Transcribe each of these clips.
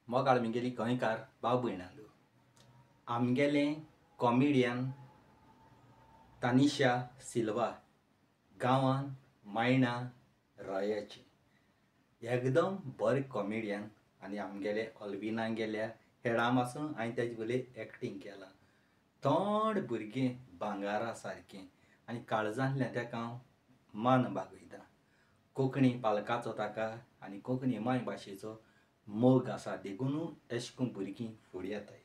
मोगाळ मिगेली गोंयकार भाव भयणांनो, आमगेलें कॉमेडियन तानिशा सिल्वा गांवान मायणा रायाची एकदम बरें कॉमेडियन आनी आमगेले ऑल्विना गेल्या हेडा पासून हांवें तेजे वयलें एक्टींग केलां. तोंड भुरगें भांगारा सारकें आनी काळजांतल्यान तेका हांव मान बागयता. कोंकणी पालकाचो ताका आनी कोंकणी मायभाशेचो मोग आसा, देखून अशें करून भुरगीं फुडें येताय.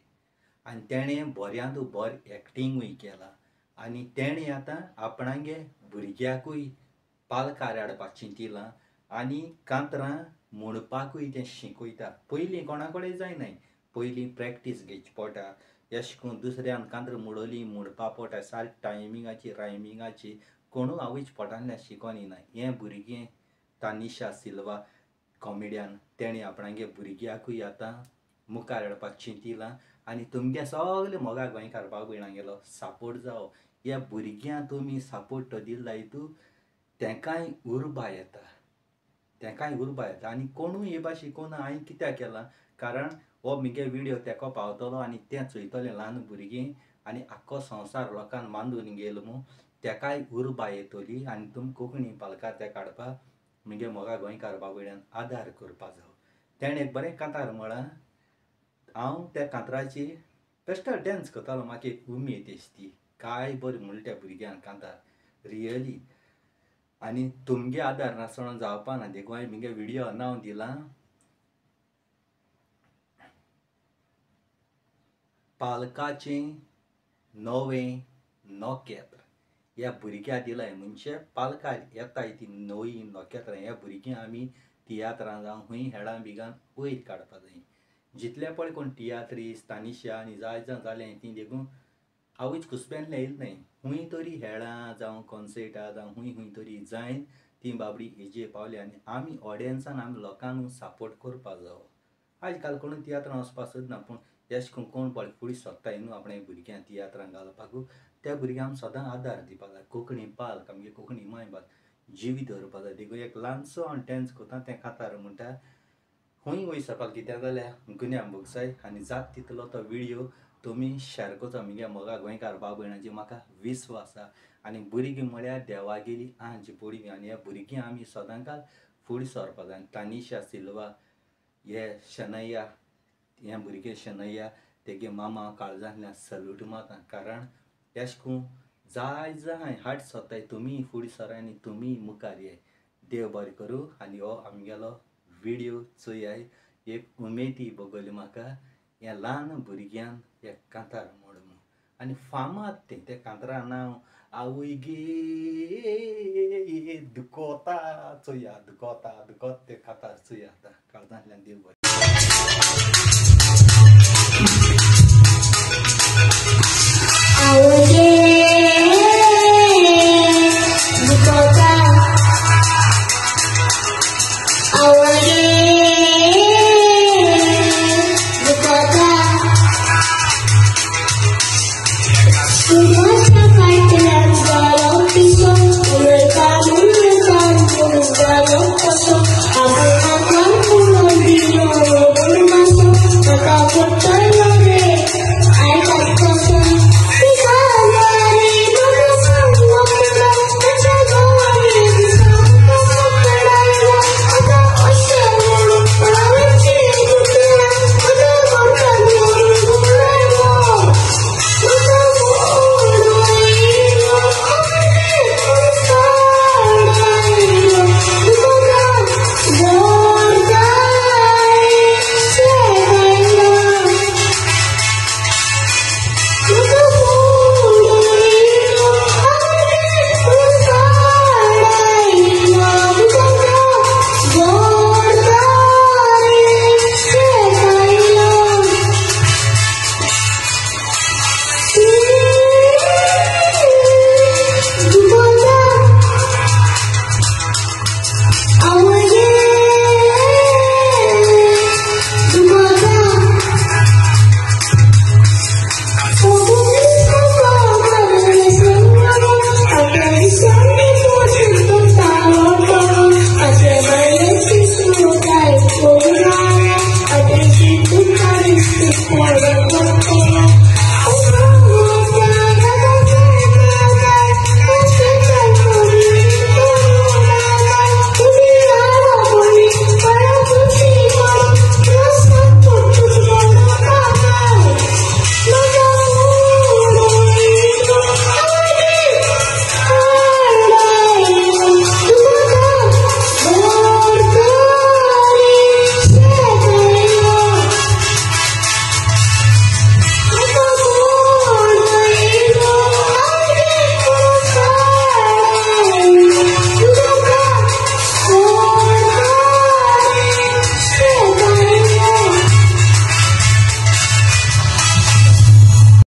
आनी तेणें बऱ्यांतू बरें एक्टिंगूय केलां आनी तेणें आतां आपणागे भुरग्याकूय पालकार हाडपाक चिंतिलां आनी कांतरां म्हणपाकूय तें शिकयता. पयलीं कोणा कडेन जायनाय, पयलीं प्रॅक्टीस घेवची पडटा. अशें करून दुसऱ्यान कांतरां म्हणली म्हणपा पडटा, सारकी टायमिंगाची रायमिंगाची कोणूय आवयच पोटांतल्यान शिकोन येना. हें भुरगें तानिशा सिल्वा कॉमेडियन तेणें आपणागे भुरग्याकूय आतां मुखार हाडपाक चिंतिलां आनी तुमगे सगळे मोगा गोंयकार भाव भयणांगेलो सपोर्ट जावो. ह्या भुरग्यांक तुमी सपोर्ट तो दिलो जायत तेंकांय उर्बा येता, तेंकांय उर्बा येता. आनी कोणूय हे भाशेन शिकोना हांवें कित्याक केलां, कारण हो म्हगे विडियो तेका पावतलो आनी तें चोयतलें ल्हान भुरगीं आनी आख्खो संवसार लोकांक मांदून गेलो म्हूण तेकाय उर्बा येतली. आनी तुमी कोंकणी पालकार तेका हाडपाक म्हगे मोगा गोंयकार भाव भयणान आदार करपा जावो. तेणें एक बरें कांतार म्हळां, हांव त्या कांतराची बेश्टो डांस करतालो, म्हाका एक उमेद दिसती काय बरें म्हणलें त्या भुरग्यान कांतार रियली. आनी तुमगे आदार नासतना जावपा ना, देखून हांवें म्हगे विडियो नांव दिलां पालकाचें नवें नखेत्र. ह्या भुरग्याक दिलां म्हणजे पालकार येताय ती नवीं नखेत्रां, ह्या भुरग्यांक आमी तियात्रां जावं खंय हेडां बिगान वयर काडपा जाय. जितले पळय कोण तियात्रीस तानिशा आनी जाय जाण जालें ती देखून आवयच कुसप्यांतल्यान येयले न्हय, खूंय तरी हेळां जावं कॉन्सर्टां जावं खूंय खूंय तरी जायन ती बाबडी हेजे पावली. आनी आमी ऑडियन्सान आमी लोकांक सपोर्ट करपा जावो. आयज काल कोणूय तियात्रां वचपाक सोदना, पूण अशें करून कोण पळय फुडें सोदताय न्हू आपणे भुरग्यांक तियात्रां घालपाक, त्या भुरग्यांक सदां आदार दिवपा जाय. कोंकणी पालक आमगे कोंकणी मायभास जिवी दवरपा जाय. देखून एक ल्हानसो हांव डांस करता तें कांतार म्हणटा खंय वयर सरपाक कित्याक जाल्यार गुन्यांव भोगसाय. आनी जात तितलो तो विडियो तुमी शेर करचो म्हगे मोगा गोंयकार भाव भयणांची म्हाका विस्वास आसा. आनी भुरगीं म्हळ्यार देवागेली आंज पडवी आनी ह्या भुरगीं आमी सदांकाल फुडें सरपा जाय. तानिशा सिल्वा हे शनैया, हें भुरगें शनैया तेगे मामा काळजांतल्यान सल्यूट मारता, कारण अशें करून जाय जाय हाड सोदताय तुमी फुडें सराय आनी तुमी मुखार ये. देव बरें करूं. आनी हो आमगेलो विडियो चोयाय, एक उमेदी भोगली म्हाका ह्या ल्हान भुरग्यान एक कांतार म्हण म्हूण. आनी फामाद तें तें कांतरा नांव आवय गे दुखोता चोया दुखोता दुखोता तें कांतार चोया आतां काळजांतल्यान देव बरें. Aku akan pulang di Thank you.